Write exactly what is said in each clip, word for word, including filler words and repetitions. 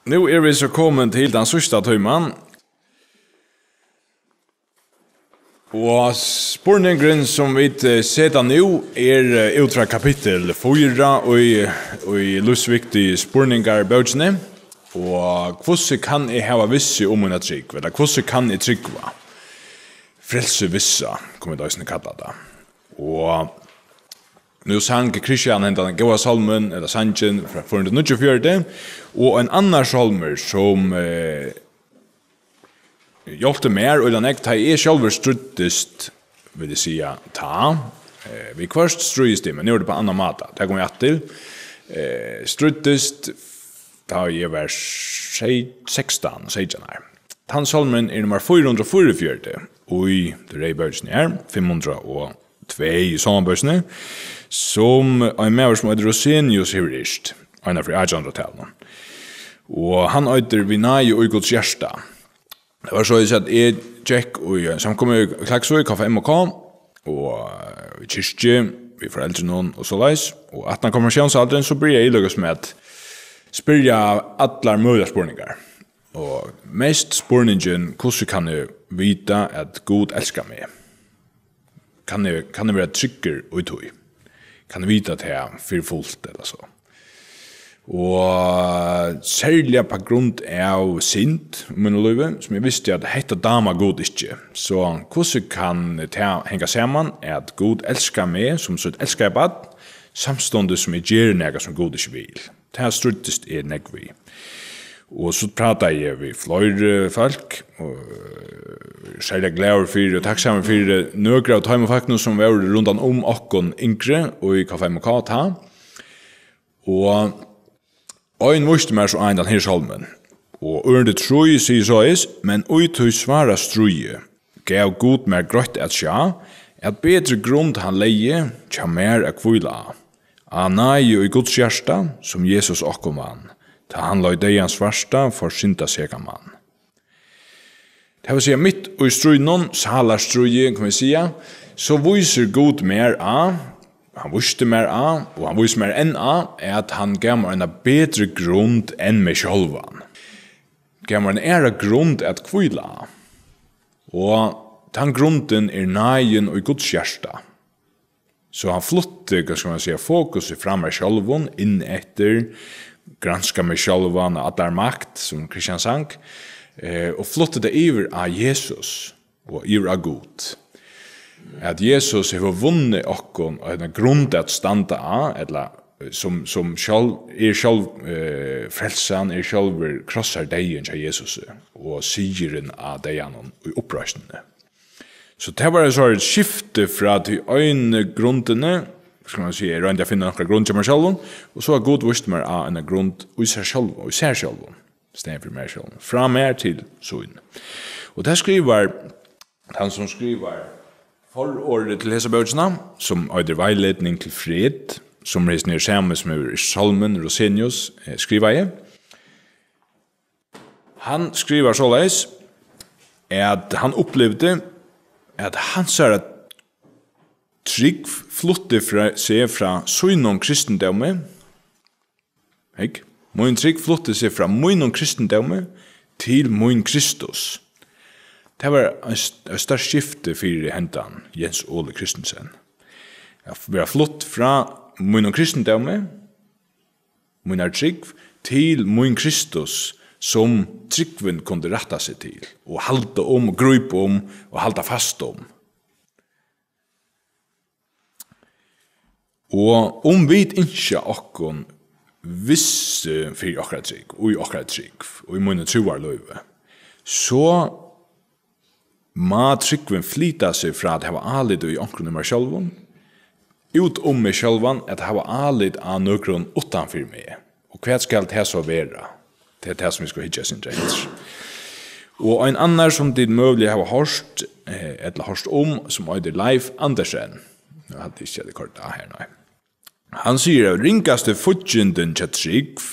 Nú eru vit so komin til tann síðsta tíman. Og spurningurin, sum vit, eh, seta nú, er, eh, út frá kapittul fýra í, í Lívsviktig spurningar-bókini. Og hvussu kann eg hava vissu um mína trúgv? Ella hvussu kann eg trúgva? Frelsuvissa, kunnu vit eisini kalla tað. Og nú sang Kristian hendan góða sálmin, ella sangin, frá fýra hundrað og níggjuogfjøruti, og ein annar sálmur, sum, eh, hjálpti mær, og nógv, tá eg sjálvur stríddist, vil eg siga, tá. Eh, viðhvørt stríðist eg, men nú er tað á annan máta. Tað komi eg aftur til. Eh, stríddist, tá eg var sjey-, sekstan, seytjan ár. Tann sálmurin er nummar fýra hundrað og fýraogfjøruti í tí reyðu bókini her, fimm hundrað og tvey í sálmabókini, sum ein maður sum eitur Rosenius hevur yrkt, eina ferð í átjanhundraðtalinum. Og hann eitur Við náði í Guds hjarta. Tað var soleiðis, at eg gekk í ein samkomu í Klaksvík, K F M og K, og, eh, í kirkju, við foreldrunum og soleiðis. Og aftan á konfirmatiónsaldurin, so byrjaði eg líkasum at spyrja allar møguligar spurningar. Og mest spurningin, hvussu kann eg vita, at Gud elskar meg? Kann eg, kann eg vera tryggur í tí? Kann eg vita tað fyri fult ella so? Og serliga på grund av synd í mínum lívi, sum eg visti, at hetta dámar Gud ikki. So hvussu kann tað hanga saman, at Gud elskar meg sum sítt elskaða barn, samstundis sum eg geri nakað, sum Gud ikki vil? Tað stríddist eg nógv við. Og so prátaði eg við fleiri fólk, og, eh, serliga glaður fyri og takksamur fyri nøkur av teimum fólkunum, sum vóru rundan um okkum yngri í K F M og K tá. Og ein vísti mær so ein, tann her sálmin. Og ørindi trý sigur soleiðis: "Men í tí svára stríði gav Gud mær greitt at sjá, at betri grund hann legði hjá mær at hvíla á. Á náði í Guds hjarta, sum Jesus okkum vann, tá hann leið deyðans svarta for syndasekan mann." Tað vil siga, mitt í stríðnum, sálarstríði, kann vit siga, so vísir Gud mær á, hann vísti mær á, og hann vísir mær enn á, at hann gav mær eina betri grund enn meg sjálvan. Gav mær eina aðra grund at hvíla á. Og tann grundin er náðin í Guds hjarta. So hann flutti, hvat skal man siga, fokusið frá mær sjálvum, inn eftir, granska meg sjálvan av allari makt, sum Kristian sang, eh, og flutti tað yvir á Jesus og yvir á Gud. At Jesus hevur vunnið okkum eina grund at standa á, ella, eh, sum, sum sjálv, er sjálv, eh, frelsan, er sjálvur krossardeyðin hjá Jesusi og sigurin á deyðanum í uppreisnini. So tað var eitt sovorðið skifti frá tí einu grundini, skal man siga, eg royndi at finna nakra grund hjá mær sjálvum, og so har Gud vísti mær á eina grund í sær sjálvum, í sær sjálvum, í staðin fyri mær sjálvum, frá mær til sín. Og tað skrivar tann, sum skrivar fororðið til hesa bókina, sum eitur Veiledning til fred, sum hesin her sami, sum hevur sálmin, Rosenius, eh, skrivaði. Hann skrivar soleiðis, at hann upplivdi, at hansara trúgv flutti frá, seg frá sínum kristindómi. Hygg, mín trúgv flutti seg frá mínum kristindómi til mín Kristus. Tað var ein st-, eitt stórt skifti fyri hendan Jens Ole Kristensen. At vera flutt frá mínum kristindómi, mínar trúgv, til mín Kristus, sum trúgvin kundi rætta seg til, og halda um, og grípa um, og halda fast um. Og um vit ynskja okkum vissu fyri okkara trúgv, í okkara trúgv, og í míni trúarlívi, so má trúgvin flyta seg frá at hava álit í onkrum í mær sjálvum, út um meg sjálvan, at hava álit á nøkrum uttan fyri meg. Og hvat skal tað so vera? Tað er tað, sum vit skulu hyggja eitt sindur eftir. Og ein annar, sum tit møguliga hava hoyrt, eh, ella hoyrt um, sum eitur Leif Andersen. Nú haldi eg ikki, at eg koyrdi á her, nei. Hann sigur, at ringasti fíggindin hjá trúgv,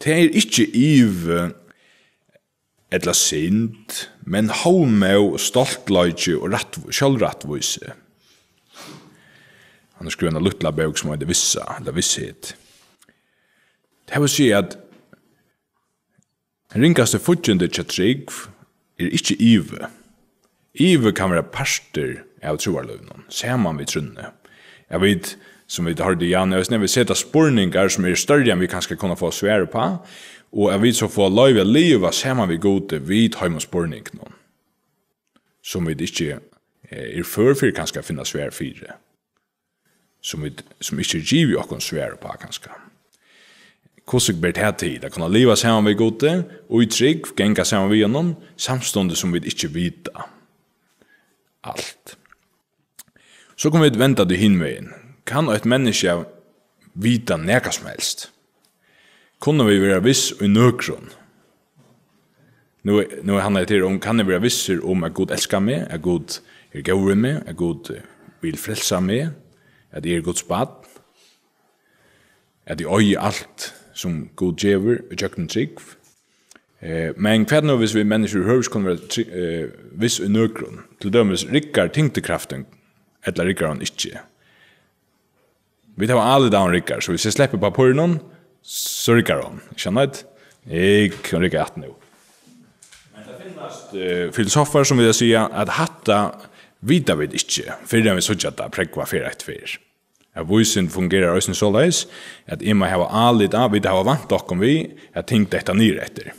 tað er ikki ivi ella synd, men hóvmóð, stoltleiki og rættv-, sjálvrættvísi. Hann hevur skrivað eina lítla bók, sum eitur Vissa, ella Vissheit. Tað vil siga, at Ringasti fíggindi hjá trúgv er ikki ivi. Ivi kann vera partur av trúarlívinum, saman við trúnni. At vit, sum vit hoyrdu Jan eisini, vit seta spurningar, sum eru størri enn vit kanska kunnu fáa svar uppá, og at vit so fáa loyvi at liva saman við Gudi við teimum spurningunum, sum vit ikki, eh, eru før fyri kanska at finna svar fyri, sum vit, sum ikki er givið okkum svar uppá kanska. Hvussu ber tað til at kunna liva saman við Gudi, í trúgv, ganga saman við honum, samstundis sum vit ikki vita alt? So kunnu vit venda tað hin vegin. Kann eitt menniskja vita nakað sum helst? Kunnu vit vera viss í nøkrum? Nú, nú er hann hetta her um, kann eg vera vissur um, at Gud elskar meg, at Gud er góður við meg, at Gud, eh, vil frelsa meg, at eg eri Guds barn, at eg eigi alt, sum Gud gevur, í gjøgnum trúgv? Eh, men hvat nú, hvis vit menniskjur í høvur kunnu vera try-, eh, viss í nøkrum? Til dømis, riggar tyngdarkraftin, ella riggar hon ikki? Vit hava álit á, hon riggar, so hvis eg sleppi pappírinum, so riggar hon. Ikki sant? Ikki, hon riggar aftur nú. Men tað finnast, eh, filosofar, sum vilja siga, at hatta vita vit ikki, fyrr enn vit síggja tað prógva ferð eftir ferð. At vísind fungerar eisini soleiðis, at eg má hava álit á, vit hava vant okkum við, at ting detta niður eftir.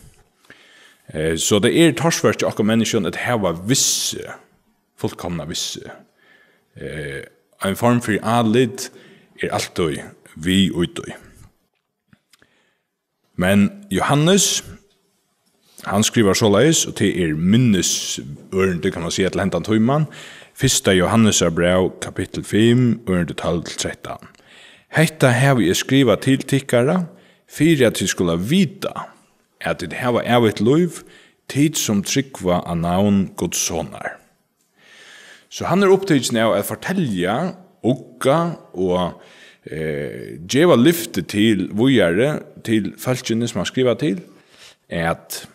Eh, so tað er torført hjá okkum menniskjum at hava vissu, fullkomna vissu. Eh, ein form fyri álit er altíð við í tí. Men Jóhannes, hann skrivar soleiðis, og tað er minnisørindi, kann man siga, til hendan tíman. Fyrsta Jóhannesar bræv, kapittul fimm, ørindi tólv til trettan. Hetta havi eg skrivað til tykkara, fyri at tit skulu vita, at tit hava ævigt lív, tit sum trúgva á navn Guds Sonar. So hann er upptikin av at fortelja, ugga og, eh, geva lyfti til víðari til fólkini, sum hann skrivar til, at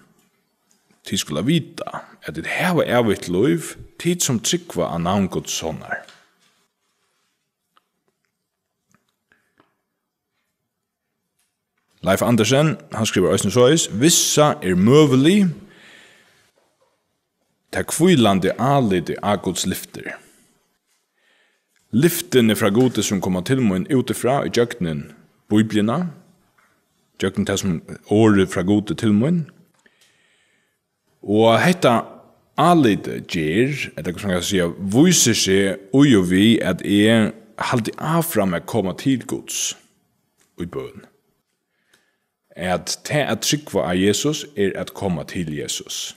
tit skulu vita, at tit hava ævigt lív, tit sum trúgva á navn Guds Sonar. Leif Andersen, hann skrivar eisini soleiðis: Vissa er møgulig, tað hvílandi álitið á Guds lyftir. Lyftini frá Gudi, sum koma til mín útifrá, í gjøgnum Bíbliuna, gjøgnum tað, sum orðið frá Gudi til mín. Og hetta álitið ger, ella hvussu man skal siga, vísir seg í og við, at eg haldi áfram at koma til Guds í bøn. At tað at trúgva á Jesus er at koma til Jesus.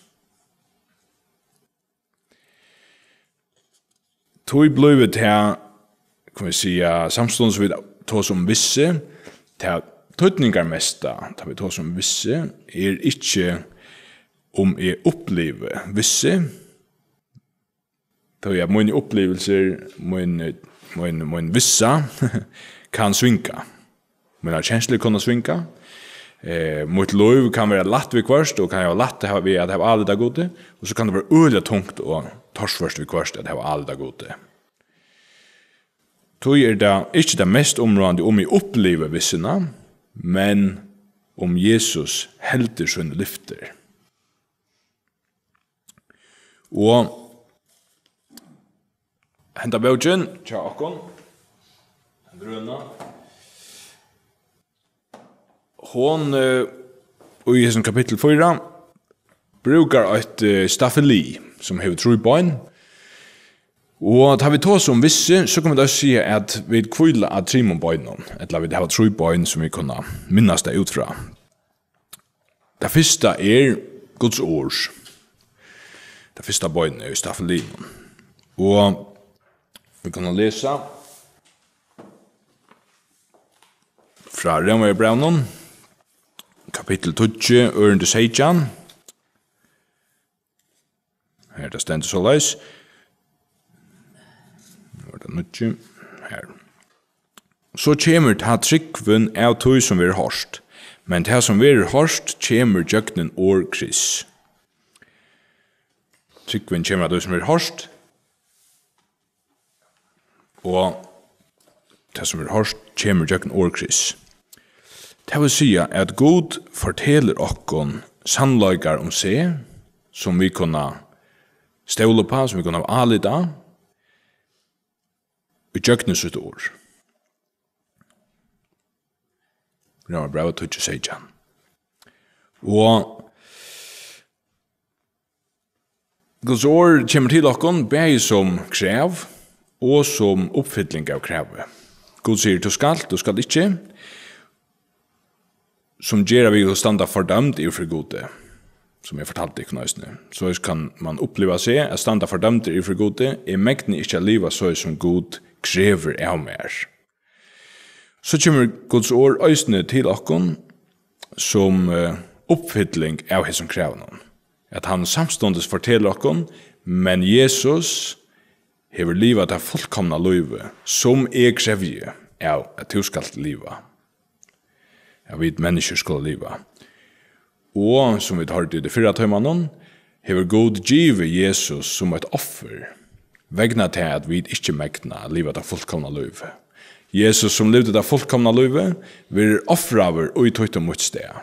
Tí blívur tað, kann vit siga, samstundis vit tosa um vissu, tað týdningarmesta, tá vit tosa um vissu, er ikki, um eg upplivi vissu, tí at míni upplivilsir, mín, mín, mín vissa kann svinga. Mínar kenslur kunnu svinga. Eh, mítt lív kann vera lætt viðhvørt og kann hava lætt at hava, við at hava álit á Gudi, og so kann tað vera øgiliga tungt og torført viðhvørt at hava álit á Gudi. Tí er tað ikki tað mest umráðandi, um eg upplivi vissuna, men um Jesus heldur síni lyftir. Og henda bókin hjá okkum, henda røðuna, hon, eh, í hesum kapittul fýra brúkar eitt, eh, staffeli, sum hevur trý bein. Og tá vit tosa um vissu, so kunnu vit eisini siga, at vit hvíla á trimum beinum, ella vit hava trý bein, sum vit kunnu minnast tað út frá. Tað fyrsta er Guds orð. Tað fyrsta beinið í staffelinum. Og vit kunnu lesa frá Rómverjabrævinum, kapittul tíggju, ørindi seytjan. Her tað stendur soleiðis. Nú er tað níggju. Her. So kemur tá trúgvin av tí, sum verður hoyrt. Men tað, sum verður hoyrt, kemur gjøgnum orð Krists. Trúgvin kemur av tí, sum verður hoyrt. Og tað, sum er hoyrt, kemur gjøgnum orð Krists. Tað vil siga, at Gud fortelur okkum sannleikar um seg, sum vit kunnu stóla upp á, sum vit kunnu hava álit á, ígjøgnum sítt orð. Rómarbrævið tíggju seytjan. Og Guds orð kemur til okkum bæði sum krav og sum uppfylling av kravi. Gud sigur: "Tú skalt, tú skalt ikki", sum gera, at vit standa fordømd yvir fyri Gudi, sum eg fortaldi tykkum eisini. Soleiðis kann mann uppliva seg at standa fordømdur yvir fyri Gudi: "Eg megni ikki at liva soleiðis, sum Gud krevur av mær." So kemur Guds orð eisini til okkum sum, eh, uppfylling av hesum kravinum, at hann samstundis fortelur okkum: "Men Jesus hevur livað tað fullkomna lívið, sum eg krevji av, at tú skalt liva." At vit menniskjur skulu liva. Og, sum vit hoyrdu í tí fyrra tímanum, hevur Gud givið Jesus sum eitt offur, vegna tað at vit ikki megna at liva tað fullkomna lívið. Jesus, sum livdi tað fullkomna lívið, verður ofraður í títt og mítt stað.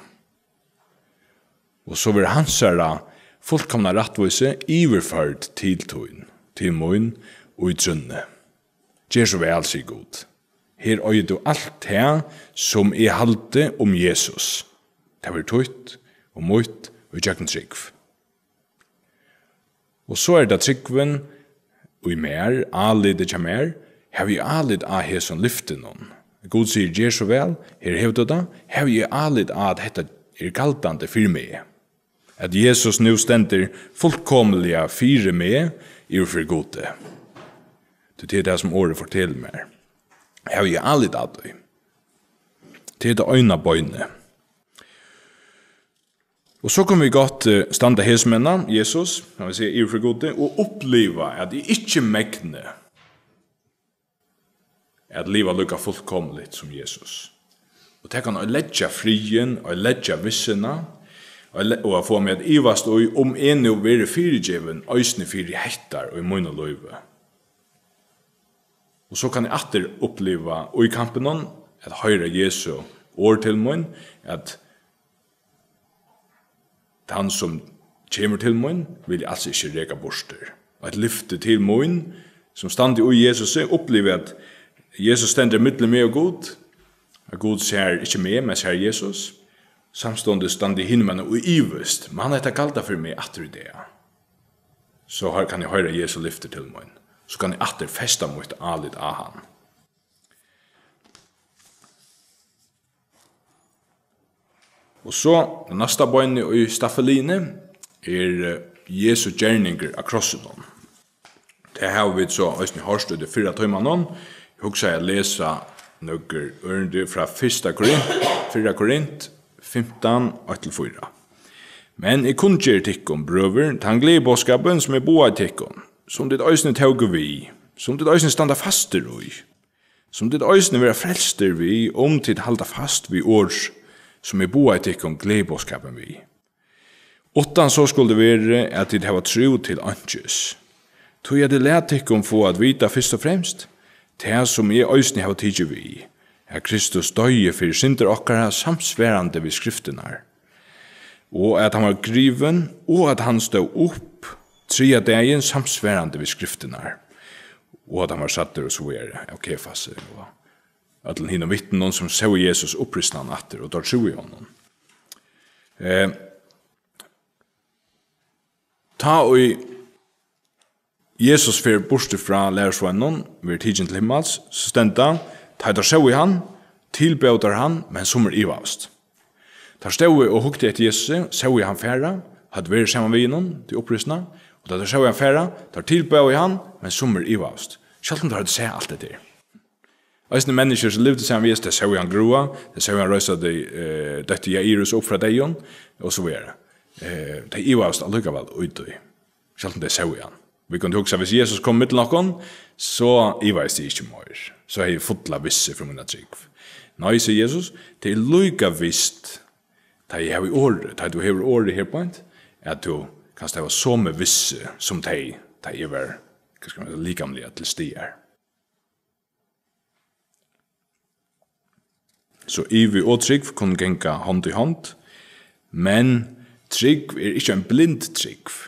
Og so verður hansara fullkomna rættvísi yvirførd til tín, til mín, í trúnni. Ger so væl, sigur Gud. Her eigur tú alt tað, sum eg haldi um Jesus. Tað verður títt og mítt í gjøgnum trúgv. Og so er tað trúgvin í mær, álitið hjá mær, havi eg álit á hesum lyftinum. Gud sigur: "Ger so væl, her hevur tú tað." Havi eg álit á, at hetta er galdandi fyri meg? At Jesus nú stendur fullkomiliga fyri meg yvir fyri Gudi. Tí tað er tað, sum orðið fortelur mær. Havi eg álit á tí? Tað er tað eina beinið. Og so kunnu vit gott, eh, standa hesum enn, Jesus, kann vit siga, yvir fyri Gudi, og uppliva, at eg ikki megni at liva líka fullkomligt sum Jesus. Og tað kann oyðileggja friðin, oyðileggja vissuna, og le-, og at fáa meg at ivast í, um eg nú verði fyrigivin eisini fyri hettar í mínum lívi. Og so kann eg aftur uppliva í kampinum at hoyra Jesu orð til mín, at tann, sum kemur til mín, vil eg als ikki reka burtur. Eitt lyfti til mín, sum standi í Jesusi, upplivi, at Jesus stendur millum meg og Gud, at Gud sær ikki meg, men sær Jesus. Samstundis standi eg hinumegin og ivist: Man hetta galda fyri meg aftur í dag? So her kann eg hoyra Jesu lyfti til mín. So kann eg aftur festa mítt álit á hann. Og so, tað næsta beinið í staffelinum er, eh, Jesu gerningur á krossinum. Tað hava vit so eisini hoyrt í tí fyrra tímanum. Eg hugsaði at lesa nøkur ørindi frá fyrsta Korint, fyrra Korint fimtan, eitt til fýra. Men eg kunngeri tykkum, brøður, tann gleðiboðskapin, sum eg boðaði tykkum, sum tit eisini tóku við, sum tit eisini standa fastir í, sum tit eisini verða frelstir við, um tit halda fast við orð, sum eg boðaði tykkum gleðiboðskapin við. Uttan so skuldi verið, at tit hava trú til einkis. Tí at eg læt tykkum fáa at vita fyrst og fremst tað, sum eg eisini havi tikið við, at Kristus doyði fyri syndir okkara samsvarandi við skriftirnar, og at hann var grivin, og at hann stóð upp triðja dagin samsvarandi við skriftirnar, og at hann var sæddur og so víðari av Kefasi og øllum hinum vitnunum, sum sóu Jesus upprisnan aftur, og teir trúðu honum. Eh, tá ið Jesus fer burtur frá lærisveinunum, verður tikin til himmals, so stendur, tá ið teir sóu hann, tilbóðu teir hann, men summir ivaðust. Teir stóðu og hugdu eftir Jesusi, sóu hann fara, høvdu verið saman við honum, tí upprisna, og tá teir sóu hann fara, teir tilbóðu hann, men summir ivaðust. Sjálvt um teir høvdu sæð alt hetta her. Eisini menniskjur, sum livdu saman við Jesus, tey sóu hann gráa, tey sóu hann reisa tey, eh, dóttur Jairus upp frá deyðum, og so víðari. Eh, tey ivaðust allíkavæl í tí, sjálvt um tey sóu hann. Vit kundu hugsa, hvis Jesus kom millum okkum, so ivaðist eg ikki meir. So hevði eg fulla vissu fyri mína trúgv. Nei, sigur Jesus, tað er líka vist, tá eg havi orðið, tá tú hevur orðið her beint, at tú kanst hava somu vissu sum tey, tá eg var, hvat skal man siga, likamliga til staðar. So ivi og trúgv kunnu ganga hond í hond, men Trúgv er ikki ein blind trúgv.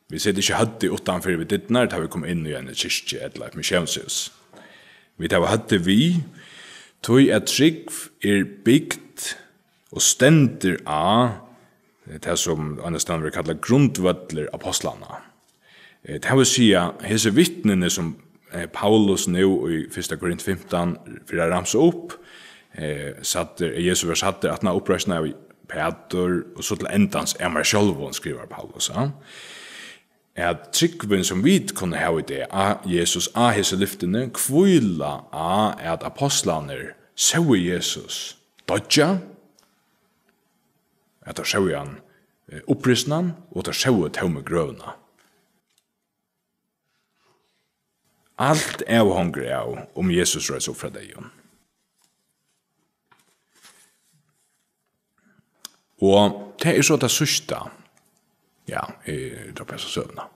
Vit seta ikki høvdið uttanfyri við dyrnar, tá vit koma inn í eina kirkju ella eitt missiónshús. Vit hava høvdið við, tí at trúgv er bygd og stendur á, eh, tað, sum annars staðar verður kallað grundvøllur apostlanna. Eh, tað vil siga, hesi vitnini, sum, eh, Paulus nú í fyrsta Korint fimtan fer at ramsa upp, eh, sæddur, eh, Jesus var sæddur aftan á uppreisnina av Pætur, og so til endans av mær sjálvum, skrivar Paulus, ja. At trúgvin, sum vit kunnu hava í dag á Jesus, á hesi lyftini, hvíla á, at apostlarnir sóu Jesus doyggja, at teir sóu hann, eh, upprisnan, og teir sóu tómu grøvina. Alt avhongur av, um Jesus reis upp frá deyðum. Og tað er so tað síðsta. Ja, eg droppi hesa søguna.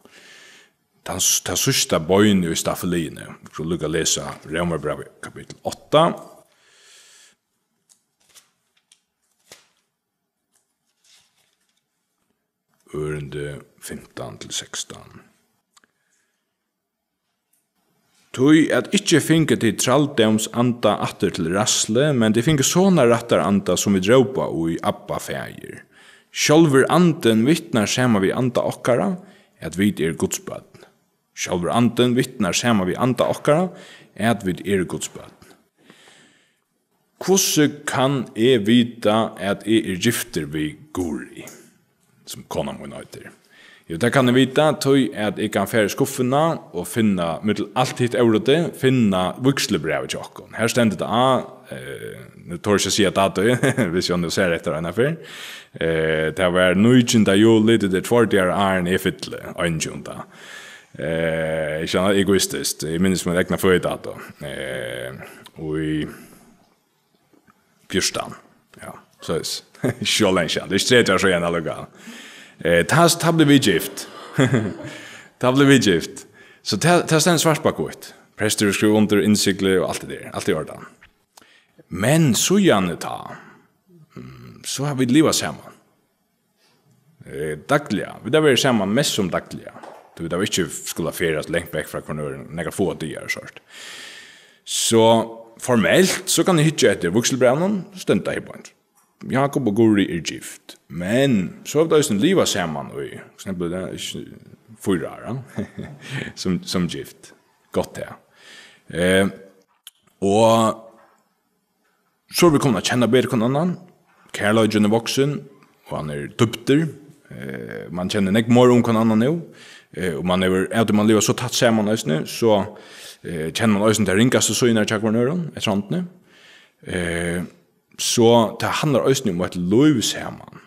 Tað, tað síðsta bein í staffeliini. Vit skulu líka lesa Rómarbrævið kapittul átta. Ørindi fimtan til sekstan. Tí at ikki fingu tit trældómsanda aftur til ræðslu, men tit fingu sonarrættaranda, sum vit rópa í: Abba, Faðir. Sjálvur Andin vitnar saman við anda okkara, at vit eru Guds børn. Sjálvur Andin vitnar saman við anda okkara, at vit eru Guds børn. Hvussu kann eg vita, at eg eri giftur við Guðrið, sum kona mín eitur? Jú, tað kann eg vita, tí at eg kann fara í skuffuna og finna, millum alt hitt óruddi, finna vígslubrævið hjá okkum. Har stendur tað á, eh, nú tori eg ikki at siga dato, hvis eg nú sær eftir eina ferð. Eh, tað var nítjanda juli, tað er tveir dagar áðrenn eg fylli, einogtjúgunda. Eh, ikki annað egoistiskt, eg minnist mín egna føðidato. Eh, og í fjúrtan. Ja, so er, so leingi síðan. Tað er ikki tretivu ár síðan, allíkavæl. Eh, tá, tá blivu vit gift. Tá blivu vit gift. So tá, tá stendur svart á hvítt. Prestur skrivar undir, innsigli og alt tað har. Alt í ordan. Men síðani tá, mm, so hava vit livað saman. Eh, dagliga. Vit hava verið saman mest sum dagliga. Tí vit hava ikki skulað ferðast langt vekk frá hvørjum øðrum, nakrar fáar dagar og sovorðið. So formelt, so kann eg hyggja eftir vígslubrævinum, stendur tað her beint. Jákup og Guðrið eru gift. Men so hava vit eisini livað saman í, hvussu nógv blívur tað? Ikki, fýra ár, ja? Sum, sum gift. Gott, ja. Eh, og So eru vit komin at kenna betur hvønn annan. Kærleikin er vaksin, og hann er dýptur. Eh, man kennir nógv meira um hvønn annan nú. Eh, og man hevur, av tí man livir so tætt saman eisini, so, eh, kennir man eisini tær ringastu síðurnar hjá hvørjum øðrum, eftir hondini. Eh, so tað handlar eisini um eitt lív saman.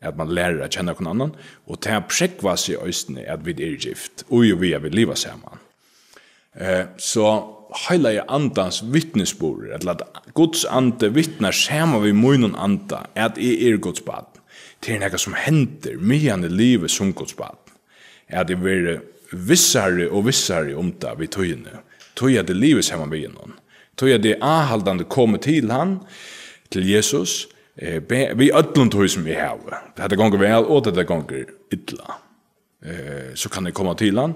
At man lærir at kenna hvønn annan, og tað prógvar seg eisini, at vit eru gift, og jú, við at vit liva saman. Eh, so Heilaga Andans vitnisburður, ella at Guds Andi vitnar saman við mínum anda, at eg eri Guds barn, tað er nakað, sum hendir, meðan eg livi sum Guds barn. At eg verði vissari og vissari um tað við tíðini, tí at eg livi saman við honum, tí at eg áhaldandi komi til hann, til Jesus, eh, be-, við øllum tí, sum eg havi. Hetta gongur væl, og hetta gongur illa. Eh, so kann eg koma til hann,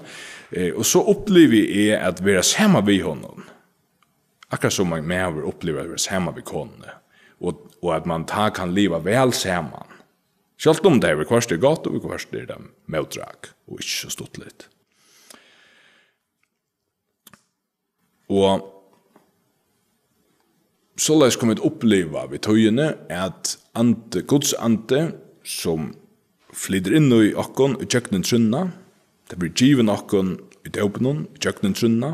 eh, og so upplivi eg at vera saman við honum. Akkurát sum ein maður upplivir at vera saman við konuni, og, og at man tá kann liva væl saman. Sjálvt um tað viðhvørt er gott, og viðhvørt er tað mótdrag, og ikki so stuttligt. Og soleiðis kunnu vit uppliva við tíðini, at andi, Guds andi, sum flytur inn í okkum í gjøgnum trúnna, tað verður givið okkum í dópinum í gjøgnum trúnna,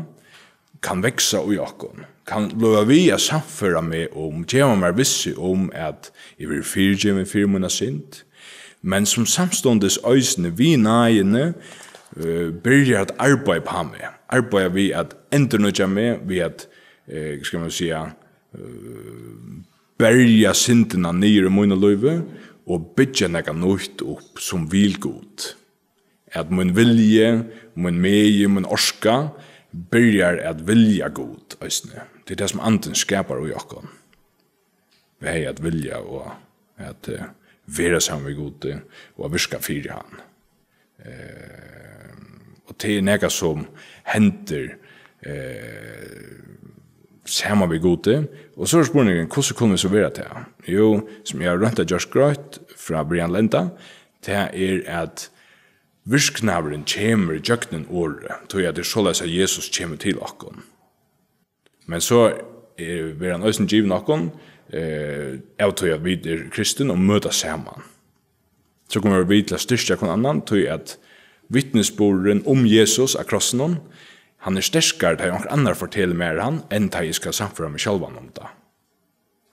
kann vaksa í okkum, kann blíva við at sannføra meg um, geva mær vissu um, at eg verði fyrigivin fyri mína synd, men sum samstundis eisini við náðini, eh, byrjar at arbeiða upp á meg, arbeiða við at endurnýggja meg, við at, eh, skal man siga, eh, berja syndina niður í mína lívi og byggja nakað nýtt upp, sum vil Gud. At mín vilji, mín megi, mín orka byrjar at vilja Gud eisini. Tað er tað, sum Andin skapar í okkum. Við at vilja og at, eh, vera saman við Gudi og at virka fyri hann. Eh, og tað er nakað sum hendir, eh, saman við Gudi. Og so er spurningurin, hvussu kunnu vit so vera tað? Jú, sum eg havi roynt at gjørt greitt frá byrjan til enda, tað er, at virknaðurin kemur ígjøgnum orðið, tí at tað er soleiðis, at Jesus kemur til okkum. Men so er, verður hann eisini givin okkum, eh, av tí at vit eru kristin og møtast saman. So kunnu vit vera við til at styrkja hvønn annan, tí at vitnisburðurin um Jesus á krossinum, hann er sterkari, tá ið onkur annar fortelur mær hann, enn tá ið eg skal sannføra meg sjálvan um tað.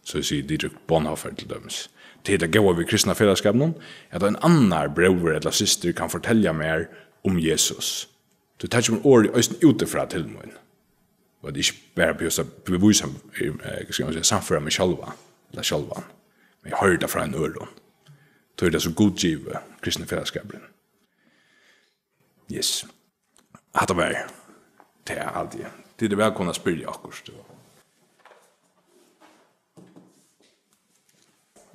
So eg sigi Dietrich Bonhoeffer til dømis. Tað er tað góða við kristna felagsskapinum, at ein annar bróðir ella systir kann fortelja mær um Jesus. Tí tað kemur orðið eisini útifrá til mín. Og at eg ikki bara behøvi at bevísa, eh, hvat skal man siga, sannføra meg sjálva, ella sjálvan. Men eg hoyri tað frá ein øðrum. Tí er tað so gudgivið, kristni felagsskapurin. Yes. Hatta var tað, haldi eg. Tit eru vælkomin at spyrja okkurt.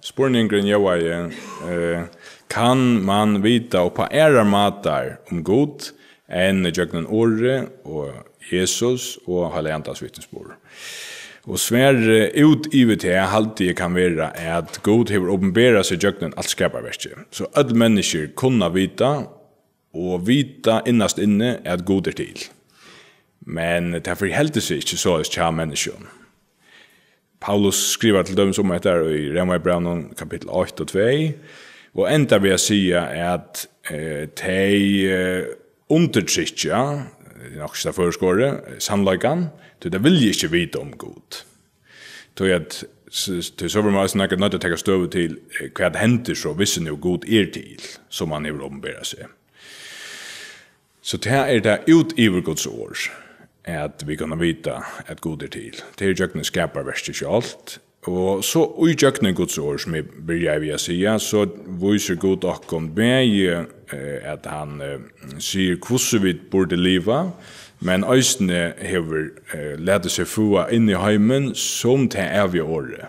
Spurningurin ljóðaði, eh, kann man vita upp á aðrar mátar um Gud enn gjøgnum orðið og Jesus og Heilaga Andans vitnisburð? Og svarið út yvir tað haldi eg kann vera, at Gud hevur opinberað seg gjøgnum alt skaparverkið. So øll menniskju kunna vita, og vita innast inni, at Gud er til. Men tað fer heldur seg ikki soleiðis hjá menniskjum. Paulus skrivar til dømis um hetta í Rómarbrævinum kapittul eitt og tvey, og endar við at siga, at, eh, tey, eh, undirtrykkja, eh, nokk ikki tað føroyska orðið, sannleikan, tí tey vilja ikki vita um Gud. Tí at, s-, s-, tí so verður man eisini nakað noydd at taka støðu til, eh, hvat hendir so, hvis nú Gud er til, sum hann hevur opinberað seg. So tað er tað út yvir Guds orð, at vit kunnu vita, at Gud er til. Tað er gjøgnum skaparverkið sjálvt. Og so í gjøgnum Guds orð, sum eg byrjaði við at siga, so vísir Gud okkum bæði, eh, at hann, eh, sigur, hvussu vit burdu liva, men eisini hevur, eh, latið seg føða inn í heimin sum tað æviga orðið.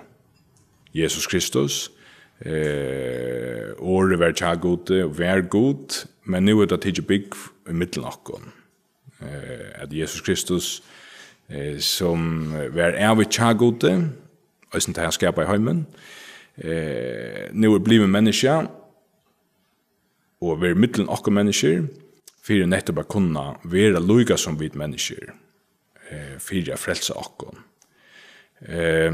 Jesus Kristus, eh, orðið var hjá Gudi, var Gud, men nú er tað tikið búgv í millum okkum. Eh, at Jesus Kristus, eh, sum var ævigt hjá Gudi, eisini tá hann skapaði heimin, eh, nú er blivin menniskja og verið millum okkum menniskjur, fyri nettupp at kunna vera líka sum vit menniskjur, eh, fyri at frelsa okkum. Eh,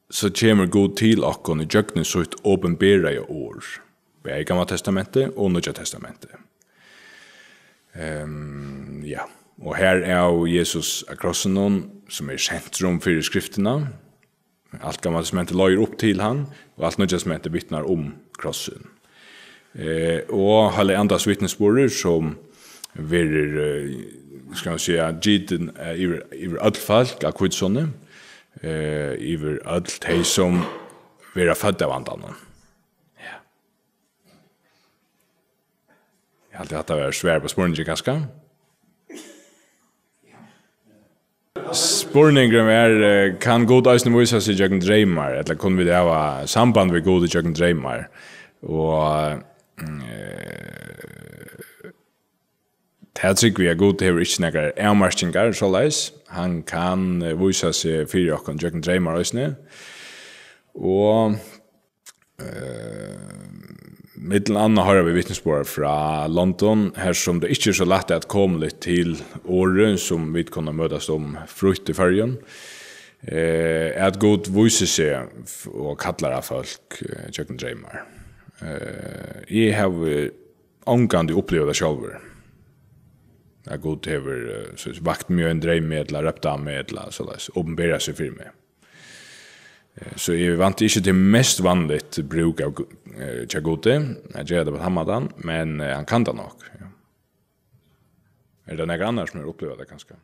so kemur Gud til okkum í gjøgnum sítt opinberaða orð, bæði Gamla Testamentið og Nýggja Testamentið. Ehm, ja, og her er Jesus á krossinum, sum er sentrum fyri skriftina. Alt Gamla Testamentið leiðir upp til hann, og alt Nýggja Testamentið vitnar um krossin. Eh, og Heilaga Andans vitnisburður, sum verður, eh, skal man siga, gitin, eh, yvir, yvir øll fólk á hvítusunnu, eh, yvir øll tey, sum verða fødd av Andanum. Ja. Eg haldi, hatta var svar på spurningin, kanska. Spurningurin er, eh, kann Gud eisini vísa seg gjøgnum dreymar, ella kunnu vit hava samband við Gud gjøgnum dreymar? Og, mm, eh, tað trúgvi eg, at Gud hevur ikki nakrar avmarkingar, soleiðis. Hann kann, eh, vísa seg fyri okkum gjøgnum dreymar eisini. Og Eh, millum annað hoyra vit vitnisburðar frá London, har sum tað ikki er so lætt at koma til orðið, sum vit kunnu møtast um frítt í Føroyum, eh, at Gud vísir seg f-, og kallar á fólk, eh, gjøgnum dreymar. Eh, eg havi ongantíð upplivað tað sjálvur, at Gud hevur, eh, so, vakt meg í ein dreymi, ella rópt á meg, ella soleiðis, opinberað seg fyri meg. Eh, so eg vænti ikki, tað er mest vanligt brúk av Gu-, eh, hjá Gudi at gera tað á tann mátan, men, eh, hann kann tað nokk, ja. Er tað nakar annar, sum hevur upplivað tað, kanska?